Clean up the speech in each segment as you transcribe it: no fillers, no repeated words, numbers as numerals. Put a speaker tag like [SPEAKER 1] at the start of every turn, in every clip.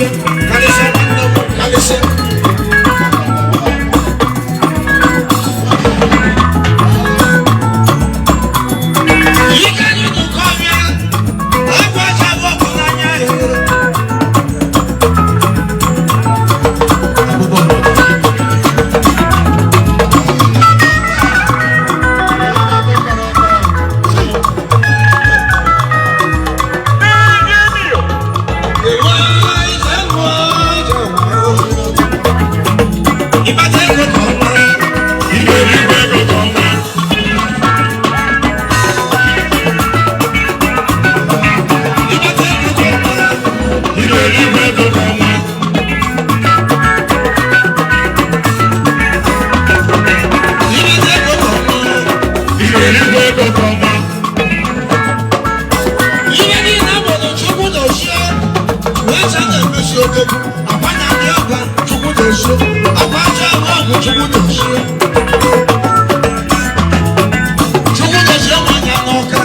[SPEAKER 1] ọbịa karịsịa nwanne m karịsịa. Ike anyị nụkọ ọbịa agwa aja abụọ bụ n'anya ya. Ịkpata ego ka ọ mara.
[SPEAKER 2] Igwe ego ka ọnwa.
[SPEAKER 1] Ịkpata ego ka ọ mara.
[SPEAKER 2] Igwe ego ka ọnwa.
[SPEAKER 1] Ịkpata ego ka ọ mara.
[SPEAKER 2] Igwe ego ka ọnwa.
[SPEAKER 1] Ihe niile agbọrọ Chukwu dozie, wee cha na-emesi odogwu. Akwa na-adị ọgwa Chukwu dozie, akwa aja abụọ bụ Chukwu dozie. Chukwu dozie nwanyị n'ọka.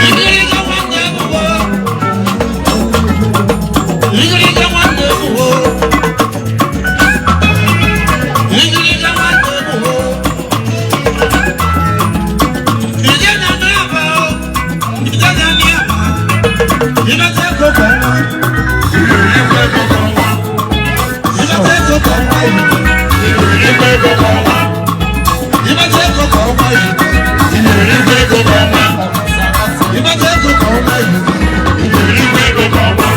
[SPEAKER 1] Igirigi nwanne ebubo. Igirigi nwanne ebubo. Igirigi nwanne ebubo. Ije na ndị aba o. Ije na ndị aba. Ịnata ego ka ọnwa.
[SPEAKER 2] Igwe ego ka ọnwa.
[SPEAKER 1] Ịnata ego ka ọnwa.
[SPEAKER 2] Igwe ego ka ọnwa.
[SPEAKER 1] Ịnata ego ka ọnwa.
[SPEAKER 2] Igwe ego ka ọnwa.
[SPEAKER 1] Ịnata ego ka ọnwa.
[SPEAKER 2] Igwe ego ka ọnwa.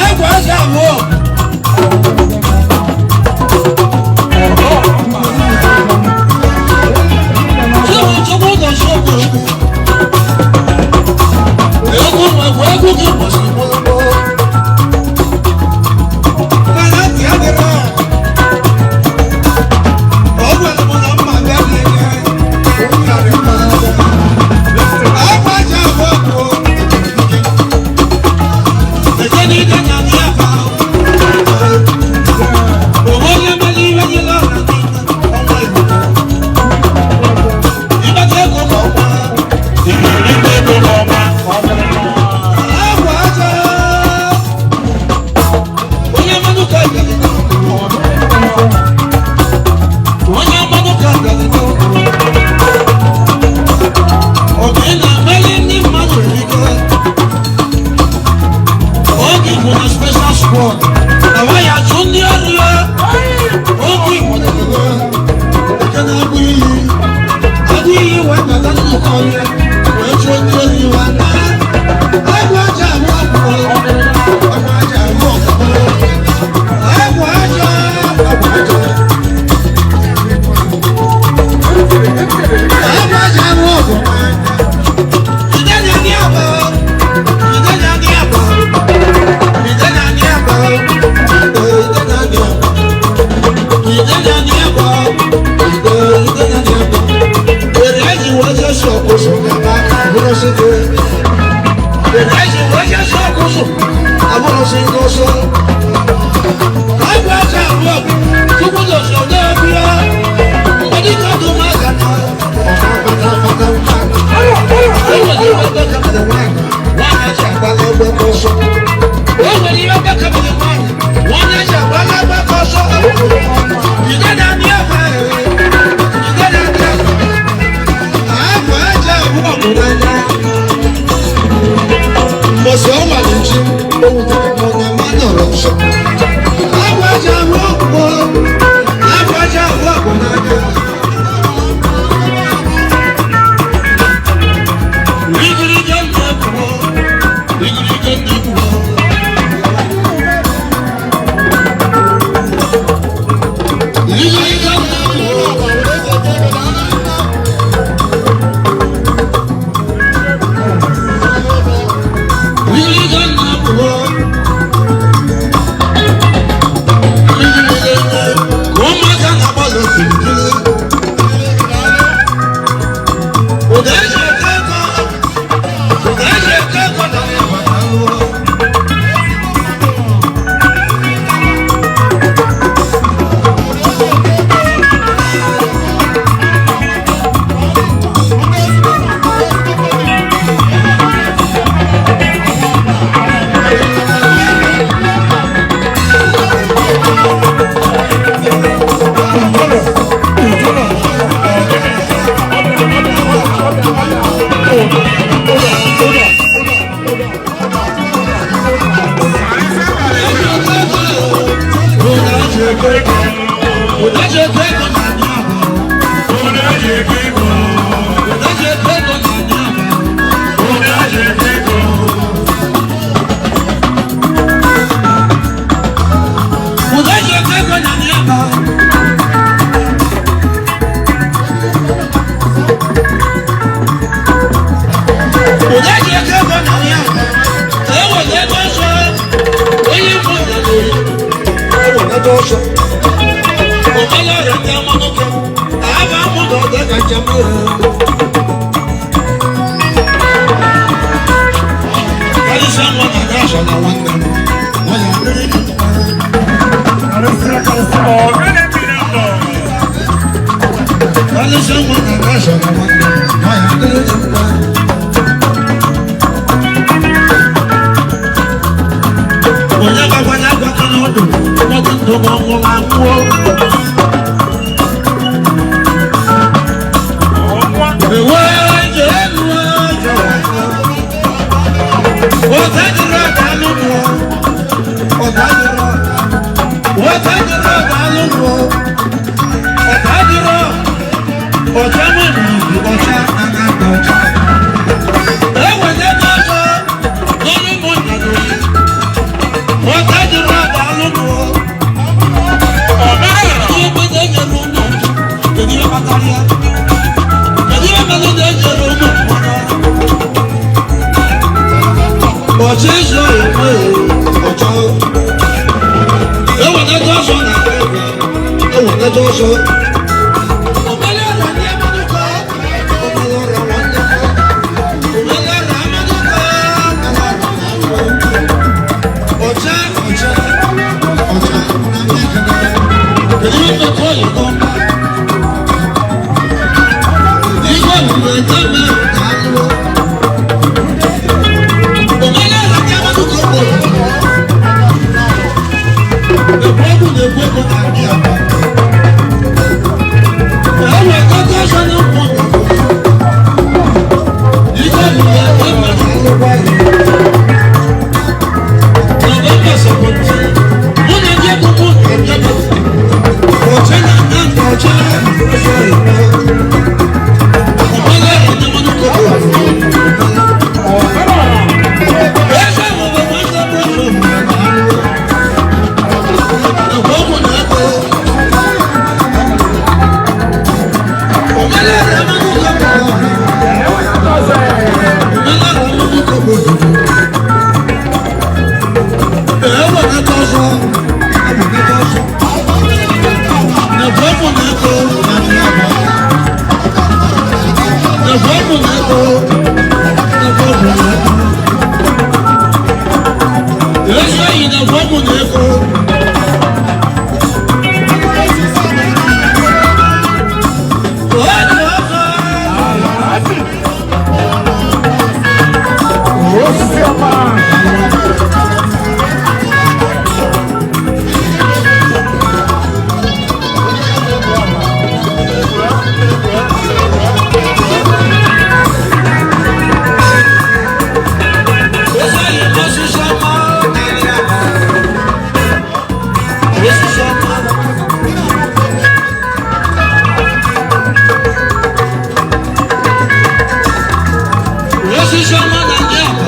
[SPEAKER 1] Agwa aja abụọ. Chukwu Chukwu gosi okwu egwu. Egwu nwekwa egwu gị kwesịrị gboo. Mana ntị adịrọ. Ọ gwara m na mma bịa na-enye narị mma abụọ. Agwa aja abụọ bụ eke niile na ndị aba. Onwe onye mere ihe niile ọ na niile ọnwa Igbo. Ịkpata ego ka ọnwa.
[SPEAKER 2] Igwe ego ka ọnwa.
[SPEAKER 1] Agwa aja. Onye mmanụ ka gara n'ọkụ. Onye mmanụ ka gara n'ọkụ. Oge na-emeli ndị mmadụ erike. Oge Igbo na special squad. Awa ya achụ ndị ọrụ ya. Oge Igbo na eke na-agụ iyi. Agụ iyi wee bata nnukwu ọhịa. Wee chụọ ndị ohi wee naa. Agwa aja abụọ abụọ. Agwa aja abụọ abụọ. Agwa aja agwa aja. Agwa aja abụọ abụọ. Jide na ndị abụọ. Jide na ndị abụọ. Jide na ndị abụọ. Jide na ndị abụọ. Jide na ndị abụọ. Jide na ndị abụọ. Èrè ẹ̀jì wọ́n ṣe sọ̀kòsò gàba àbúrò sí tó. Èrè ẹ̀jì wọ́n ṣe sọ̀kòsò àbúrò sí tó sọ. Àgbà ẹ̀jẹ̀ àbúrò tukú lọ sọ náà bí ọ́. Oníkà tó máa gàdá. Ọ̀gá pátápátá ń bá. Ó wẹ̀ ní ọgbẹ́ kàmìlẹ̀ wáìnì. Wọ́n á ṣe àgbàlagbẹ́ kọ́ sọ. Ó wẹ̀ ní ọgbẹ́ kàmìlẹ̀ wáìnì. Wọ́n á ṣe àgbàlagbẹ́ kọ́ sọ. Ìdẹ́nà ní ọ̀fẹ́. Ìdẹ́nà ní ọ̀fẹ́. Agwa aja abụọ bụ n'anya. Mbọsị ọ malụ ji, o wutere m na mma nọrọ nso. Agwa aja abụọ bụ agwa aja abụọ bụ n'anya. Igirigi ndị ebubo, igirigi ndị ebubo. Igirigi ndị ebubo. Igirigi ndị ebubo. Ụdaji ego ego na-adị aba.
[SPEAKER 2] Ụdaji ego ego.
[SPEAKER 1] Ụdaji ego ego na-adị aba.
[SPEAKER 2] Ụdaji ego ego.
[SPEAKER 1] Ụdaji ego ego na-adị aba. Ụdaji ego ego na-adị aba. Ewere ego ọsọ, onye mbụ na-eri. Ewere ego ọsọ. Ọmọlá rẹ̀ tẹ́ ọmọ nùkẹ́. Àbá mú lọ́dọ̀ kàjẹ́ mú rẹ̀. Karịsịa nwa na aga na nwanne m. Nwa ya dịrị gị mma.
[SPEAKER 2] Ọ̀gẹ́dẹ̀ mmiri ndọ̀.
[SPEAKER 1] Karịsịa nwa na aga na nwanne m. Nwa ya dịrị gị mma. Onye gbakwanye agwaka n'ọdụ, ụfọdụ ndụ ma ọ nwụrụ anwụọ.
[SPEAKER 2] Ọnwa.
[SPEAKER 1] Ewe je elu eje ọzọ. Ọ̀tá dịrị ọ̀tá lụrụ. Ọ̀tá dịrị ọ̀tá. Ọ̀tá dịrị ọ̀tá lụrụ. Ọ̀tá dịrị ọ̀tá nwere ibu ọcha anaghị ọcha. Ewere ego ọzọ n'ọnụ ụmụ nna n'oyi. Ọ̀tá dịrị ọ̀tá lụrụ.
[SPEAKER 2] Ọ̀mẹ́rẹ̀.
[SPEAKER 1] Ndị obodo enyere ụlọ kedu ihe kpatara ya? Kedu ihe mere na enyere ụlọ mkpọrọ? Ọchị ịzụ ekwe ọchọ. Eweleta ọsọ na eweleta ọsọ. Omele ọrịa ndị amadụkọ, omele ọrịa nwanne m. Omele ọrịa amadụkọ, omele ọrịa nwanne m. Ọcha ọcha ọcha na ndị ekene. Kedu ihe mmekọ oyibo? Igwe omume nke mere ka alụọ. Omele ọrịa ndị amadụkọ gboro. Ekwu egwu na-ekwu ego na-adị aba. Ewe kọta ọsọ na nkwụ Igwe omume nke mere ka alụkwa ya. Nọvemba 17, mụ na ndị egwu mụ na-abịa ọcha na nna nna ọcha ọsọ oyibo. Omele ọrịa ndị amadụkọ gboro. Eze nwere nwanne bụrụ omume na alụ.
[SPEAKER 2] Osisi ọma.
[SPEAKER 1] Osisi ọma na ndị aba.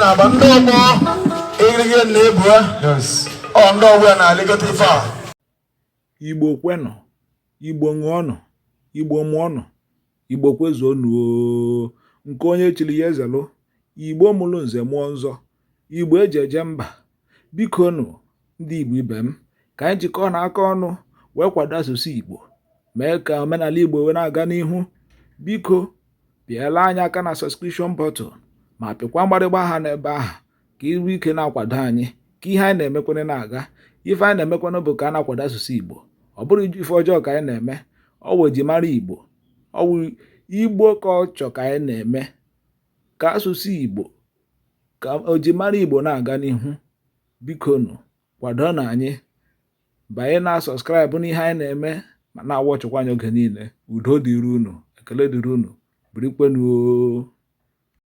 [SPEAKER 1] na-aba ndị ọgbọ egirigi na-ebu. Ọ ndị ọgbọ ya na-alịgọta ife a.
[SPEAKER 3] Igbo kwenụ, Igbo ṅụọnụ, Igbo mụọnụ, Igbo kwezuonụ oo. Nke onye chiri ya ezelụ. Igbo mụrụ nze mụọ nzọ, Igbo eji eje mba. Biko nụ, ndị Igbo ibe m, ka anyị jikọọ na aka ọnụ wee kwado asụsụ Igbo, mee ka omenala Igbo wee na-aga n'ihu. Biko pịala anyị aka na subscription button ma pịkwa mgbarịgba aha n'ebe ahụ ka iru ike na-akwado anyị, ka ihe anyị na-emekwana na-aga. Ife anyị na-emekwanụ bụ ka a na-akwado asụsụ Igbo. Ọ bụrụ ife ọjọọ ka anyị na-eme, ọ wụ ejimara Igbo, ọ wụ Igbo ka ọ chọ ka anyị na-eme ka asụsụ Igbo, ka ojimara Igbo na-aga n'ihu. Biko nụ, kwado na anyị banye na subscribe n'ihe anyị na-eme ma na-awatchịkwa anyị oge niile. Udo dịrị unu, ekele dịrị unu, birikwenu.